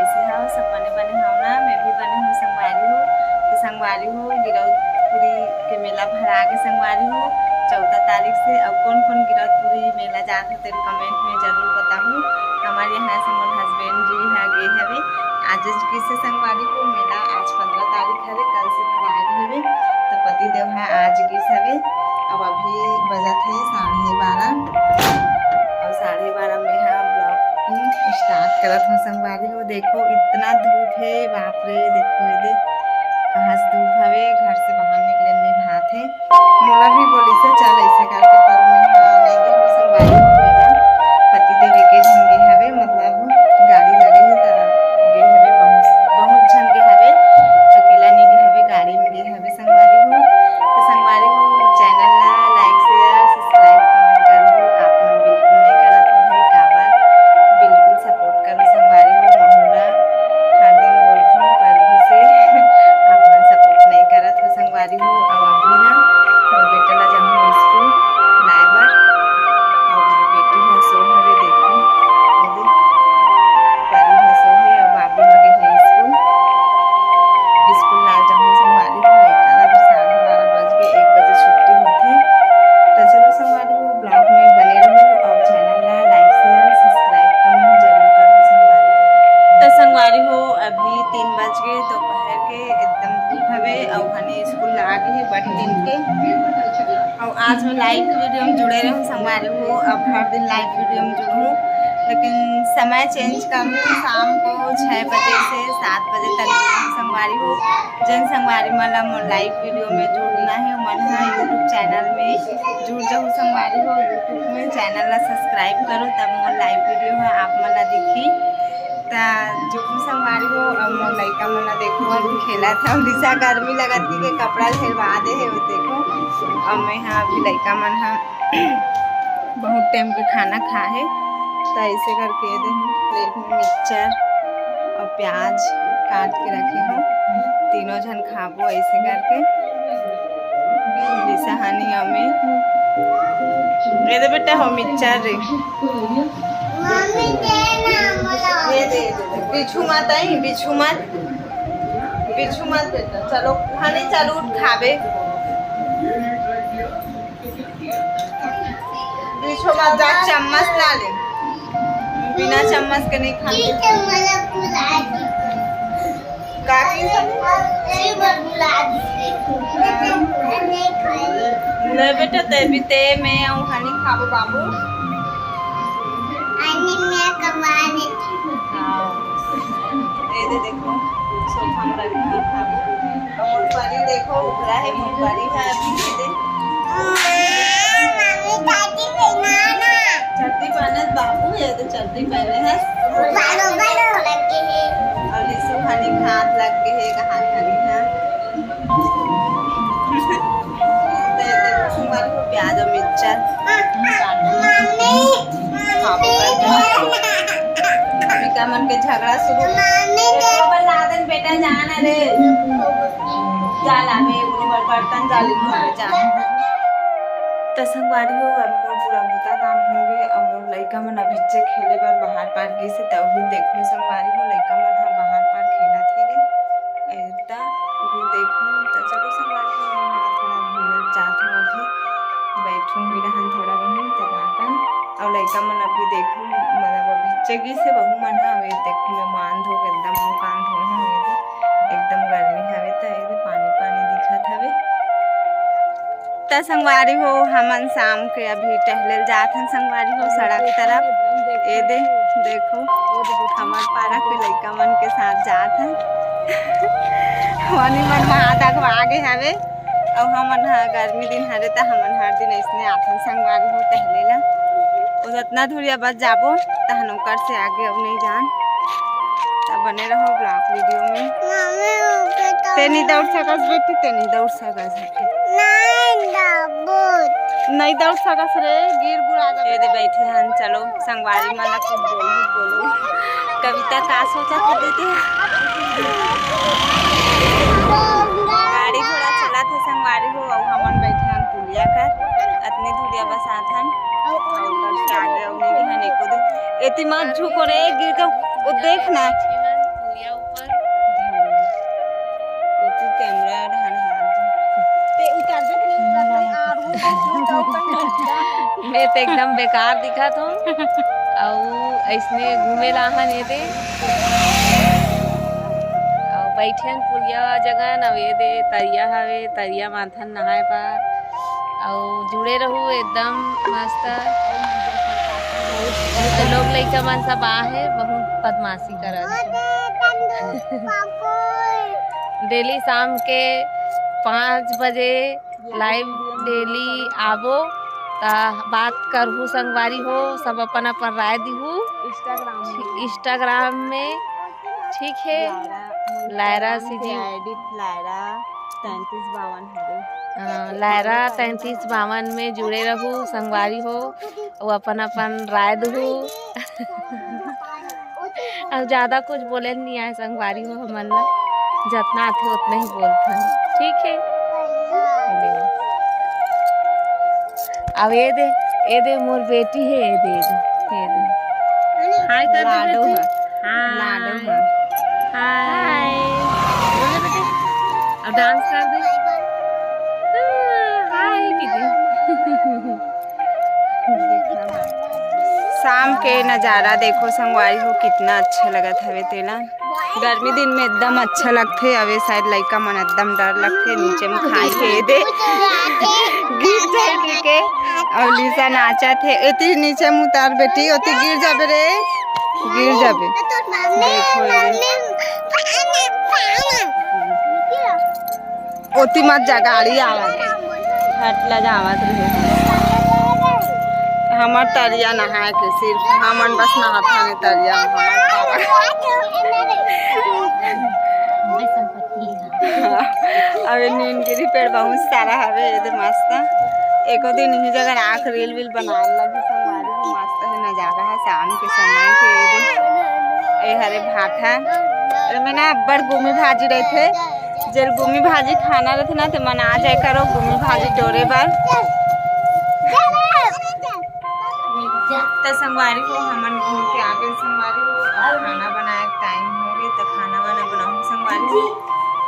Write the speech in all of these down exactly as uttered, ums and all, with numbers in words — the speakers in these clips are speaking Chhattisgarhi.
कइसे हव? सब बने बने हव ना? मैं भी बने हूँ संगवारी हो। तो संगवारी हो, गिरौदपुरी के मेला भरा गे संगवारी हो चौदह तारीख से। अब कौन कौन गिरौदपुरी मेला जात हो, तेन comment में जरूर बताहू। हमारे यहाँ से मोर husband जी हा गे हवे, आज गिस हे संगवारी हो मेला, आज पंद्रह तारीख हवे, कल से भरा गे हवे। तो पति देव हा आज गिस हवे। अब अभी बजत हे साढ़े बारह, और साढ़े बारह में हा vlog start करत हूँ संगवारी हो। देखो इतना धूप हे, बाप रे, देखो ये दे कहाँ से धूप हवे, घर से बाहर निकले नहीं भात हे। मोला भी बोलिस हे चल ऐसे करके, पर मैं हा नहीं गे हूँ संगवारी हो मेला। पति देव एके झन गे हवे, मतलब गाड़ी लगे हे त गे हवे, बहुत बहुत झन गे हवे, अकेला नहीं गे हवे, गाड़ी में गे हवे संगवारी हो। तो संगवारी हो, channel ला like, share, subscribe, comment करो, आप मन बिल्कुल नहीं करत हो भाई, काबर? बिल्कुल support करो संगवारी हो, महू ला हर दिन बोलथन पर भी से आप मन support नहीं करत हो संगवारी हो। अब अभी ना मोर बेटा ला जाहूँ स्कूल लाए बर, और मोर बेटी ह सो हवे, देखो, ये दे, परी ह सो हे, और बाबू ह गे हे स्कूल। स्कूल ला जाहूँ संगवारी हो, लइका ला भी साढ़े बारह बज के एक बजे छुट्टी होथे। तो चलो संगवारी हो, vlog में बने रहो और channel ला like, share, subscribe, comment जरूर करो संगवारी। तो संगवारी हो, अभी तीन बज गए दोपहर के, एकदम धूप हवे और हने स्कूल ला आगे हे बड़ दिन के। और आज मैं live video में जुड़े रहूँ संगवारी हो, अब हर दिन live video में जुड़ूँ, लेकिन समय change कर लूँ, शाम को छः बजे से सात बजे तक जुड़ूँ संगवारी हो। जन संगवारी मन ला मोर live video में जुड़ना हे, मन हा YouTube channel में जुड़ जाहू संगवारी हो। YouTube में channel ला subscribe करो, तब मोर live video हा आप मन ला दिखी। त जुड़ू संगवारी हो, अब मोर लइका मन ला देखो, अभी खेलत हे। लिसा गर्मी लगत हे के कपड़ा ल हेरवा दे हे, वो देखो। अब मैं हा अभी लइका मन हा बहुत time के खाना खा हे, त ऐसे करके ये दे plate में mixture और प्याज काट के रखे हूँ, तीनों झन खाबो ऐसे करके। लिसा हानी अमे, ये दे बेटा हो mixture रे। मम्मी दे ना मोला। ये दे, ये दे, बिछू मत आई, बिछू मत, बिछू मत बेटा। चलो हानी चल उठ खाबे। बिछू मत जा, चम्मच ला ले, बिना चम्मच के नहीं खाबे। ठीक है, मोला बुला दी। काकी सब? जी, मैं बुला दी। मैं नहीं खाई। ले बेटा, ते भी ते, मैं आऊँ, हानी खाबो बाबू। हानी मैं कमा लेती हूँ। हाँ। ये दे देखो, सोफा में रख के खाबो। और परी देखो, उघरा है, मोर परी है अभी, ये दे। मम्मी, दादी पहनाना। चड्डी पहनत बाबू, ये तो चड्डी पहने हैं। बालो, बालो लग गए हैं। और लिसु हानी हाथ लग गए हैं, कहाँ हानी है। तो ये देखो, हमारे को प्याज और मिर्चा। मम्मी, खाबो कर दे। अभी का मन के झगड़ा शुरू। मम्मी, एक बार ला दे बेटा, जाना रे। जा ला, मैं एक बार बर्तन जा ले, जा। त संगवारी हो, अब मोर पूरा बुता काम हो गे, अउ मोर लइका मन अभिच्चे खेले बर बाहर पार गिस हे, त उही देखहूँ संगवारी हो, लइका मन ह बाहर पार खेलत हे रे। ए, त उही देखहूँ, त चलो संगवारी हो, मैं हा थोड़ा घूमे जात हूँ अभी, बैठूँ भी रहन थोड़ा बहुत, त जातन, अउ लइका मन अभी देखहूँ, मतलब अभिच्चे गिस हे, बहू मन ह, अभी देखहूँ, मैं मान धो के एकदम मुँह कान धो हूँ, एकदम गर्मी हवे, त ये पानी पानी दिखत हवे। त संगवारी हो, हमन शाम के अभी टहले ल जात हन संगवारी हो, सड़क तरफ। ए दे, देखो, हमर पारा के लइका मन के साथ जात हन। ओनी मन वहाँ तक आगे हवे, अउ हमन ह गर्मी दिन हरे, त हमन हर दिन अइसने आथन संगवारी हो टहले ला। ओ जतना धुरिया बस जाबो, तहन ओकर से आगे अब नहीं जान। त बने रहो vlog video में। मम्मी, ऊपर तो ते नहीं दौड़ सकस बेटी, ते नहीं दौड़ सकस। नहीं दबोत। नहीं दौड़ सकस रे, गिर गुरा जाबे। ये दे बैठे हन, चलो संगवारी मन ला कुछ बोलू, बोलू। कविता का सोचत हे दीदी? गाड़ी घोड़ा चलत हे संगवारी हो, अउ हमन बैठे हन पुलिया कर, अतनी धुरिया बस आथन। अउ कर के आगे अउ नहीं हन एको दिन। एती मत झुको रे, गिर के वो देख ना। कैमरा ढान हाथ दे। ते उतार दे, ते उतार दे, आर वो मैं तो एकदम बेकार दिखत हूँ। अउ ऐसने घूमे ला हन ये दे। अउ बैठन पुलिया जगह न, ये दे तरिया हवे, तरिया माथन नहाए बर। अउ जुड़े रहू एकदम मस्त। बहुत, बहुत लोग लइका मन सब आ हे, बहुत बदमाशी करत हे। डेली शाम के पाँच बजे लाइव डेली आबो, त बात करहू संगवारी हो, सब अपन अपन राय दिहू। इंस्टाग्राम में। ठीक है। Lyra CG. आईडी लायरा तैंतीस बावन हरे। हाँ, लायरा तैंतीस बावन में जुड़े रहू संगवारी हो, अउ अपन अपन राय दहू। अब ज्यादा कुछ बोले नहीं आए संगवारी हो, हमन ला जतना आथे उतना ही बोलथन, ठीक है। अब ये दे, ये दे मोर बेटी है, ये दे, ये दे, ये दे। हाय कर दे लाडो बेटी। है, हाय। लाडो है। हाय। बोले बेटे, अब डांस कर दे। हाँ, हाय की दे। शाम के नजारा देखो संगवारी हो, कितना अच्छा लगत हवे तेला। गर्मी दिन में एकदम अच्छा लगथे। अवे शायद लइका मन एकदम डर लगथे, नीचे में खाई के दे गिर जाए के। अउ लिसा नाचत हे, एती नीचे में उतार बेटी, ओती गिर जाबे रे, गिर जाबे। देखो ये। ओती मत जा, गाड़ी आवत हे। हट ला जावत रहे। हमर तरिया नहाए के सिर्फ हमन बस नहाथन तरिया में, हमर पापा। अबे नींदगिरी पेड़ बहुत सारा हवे, एदे मस्त। एको दिन इही जगह आके रील वील बनाए लगी संगवारी हो, मस्त है नजारा है शाम के समय के। एदे ए हरे भाठा, एमे ना अब्बड़ गुमी भाजी रहथे। जेल गुमी भाजी खाना रहथे ना, ते मन आ जाए करो गुमी भाजी टोरे बर। त संगवारी हो, हमन घूम के आ गए संगवारी हो, अब खाना बनाए के टाइम हो गए, त खाना वाना बनाऊँ संगवारी हो।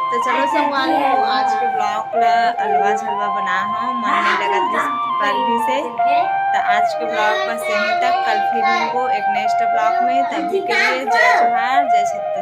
त चलो संगवारी हो, आज के ब्लॉग ला अलवा झलवा बना हो, मन नहीं लगत इस पर भी से। त आज के ब्लॉग बस यहीं तक, कल फिर मिलबो एक नेक्स्ट ब्लॉग में, तभी के लिए जय जोहार, जय छत्तीसगढ़।